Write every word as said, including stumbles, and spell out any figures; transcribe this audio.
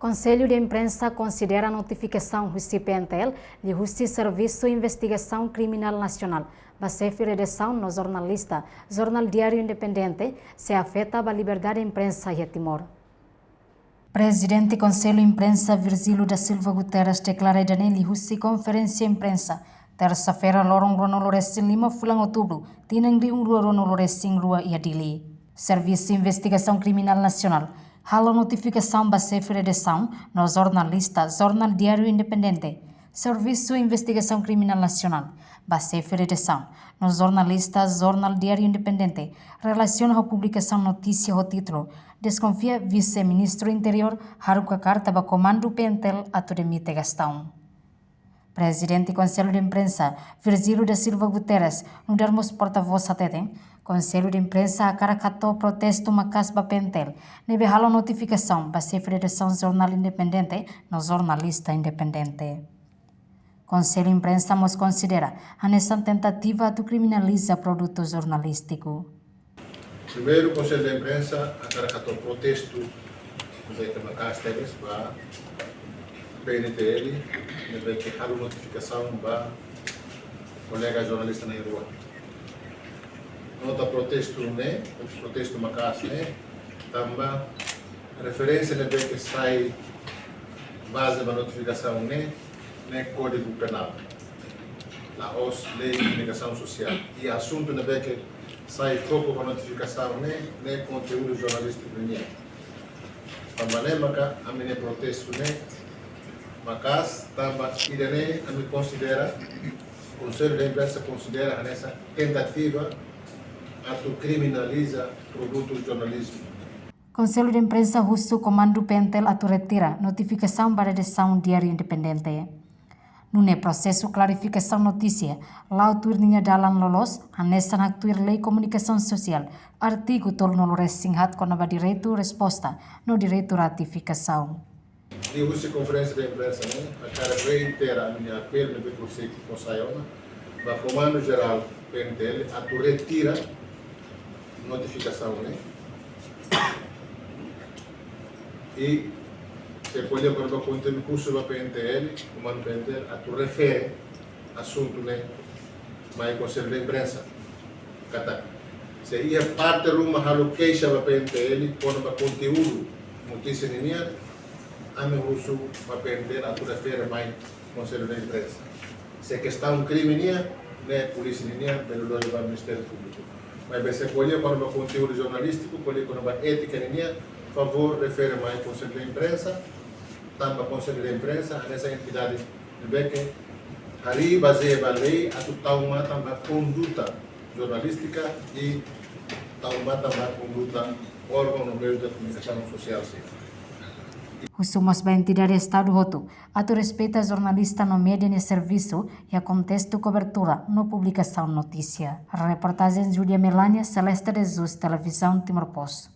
Konsellu de Imprensa konsidera notifikasaun husi P N T L liuhusi Servisu Investigasaun Kriminál Nasionál ba xefe redasaun no jornalista Jornál Diáriu Independente sei afeta ba liberdade imprensa iha Timor. Prezidente Konsellu Imprensa Virgílio da Silva Guterres deklara ida-ne'e liuhusi konferénsia imprensa, tersa-feira, loron ruanulu-resin-lima fulan Outubru, tinan rihun rua ruanulu-resin-rua iha Dili. Servisu Investigasaun Kriminál Nasionál halo notifikasaun ba xefe redasaun no jornalista Jornál Diáriu Independente, Servisu Investigasaun Kriminál Nasionál, ba xefe redasaun no jornalista Jornál Diáriu Independente, relasiona ho publikasaun notísia ho títulu: Deskonfia Vise-Ministru Interiór haruka karta ba komandu P N T L atu demite Gastão. Prezidente Konsellu de Imprensa, Virgílio da Silva Guterres, nu'udar mós portavós hateten, Konsellu de Imprensa hakarak hato'o protestu maka'as ba P N T L ne'ebé halo notifikasaun ba xefe redasaun Jornál Independente no jornalista independente. Konsellu Imprensa mós konsidera hanesan tentativa atu kriminaliza produtu jornalístiku. Primeiru, Konsellu de Imprensa hakarak hato'o protestu ne'ebé ke maka'as tebes ba P N T L ne'ebé ke halo notifikasaun ba kolega jornalista na'in-rua. Nota protestu ne'e, protestu maka'as ne'e, tanba referénsia ne'ebé ke sai baze ba notifikasaun ne'e, ne'e Kódigu Penál, la'ós Lei Komunikasaun Sosiál. I asuntu ne'ebé ke sai foku ba notifikasaun ne'e, ne'e konteúdu jornalístiku nian. Tanba ne'e maka ami-nia protestu ne'e maka'as, tanba ida-ne'e ami konsidera, Konsellu de Imprensa konsidera hanesan tentativa atu kriminaliza produtu jornalizmu. Konsellu de Imprensa husu komandu P N T L atu retira notifikasaun ba redasaun Diáriu Independente. Nune'e prosesu klarifikasaun notísia la'o tuir ninia dalan loloos, hanesan haktuir Lei Komunikasaun Sosiál, artigu tolunulu-resin-haat kona-ba direitu resposta no direitu ratifikasaun. Liuhusi konferénsia de imprensa ne'e, hakarak reitera ami-nia apelu ne'ebé ke husik ho sai ona ba Komandu Jerál P N T L atu retira notifikasaun ne'e. I se ko'alia kona-ba konteúdu husu ba P N T L, Komandu P N T L atu refere asuntu ne'e mai Konsellu de Imprensa. Katak se iha parte ruma halo keixa ba P N T L kona-ba konteúdu notísia ninian, ami husu ba P N T L atu refere mai Konsellu de Imprensa. Se kestaun krime nian, ne'e polísia ninian, bele lori ba Ministériu Públiku. Maibé se ko'alia kona-ba konteúdu jornalístiku, ko'alia kona-ba étika ninian, favór refere mai Konsellu de Imprensa, tanba Konsellu de Imprensa hanesan entidade ne'ebé ke harii bazeia ba lei atu tau matan ba konduta jornalístika i tau matan ba konduta órgaun no meius de komunikasaun sosiál sira. Husu mós ba entidade Estadu hotu atu respeita jornalista no média nia servisu iha kontestu kobertura no publikasaun notísia. Reportajen Júlia Melania, Celeste de Jesus, Televizaun Timor Post.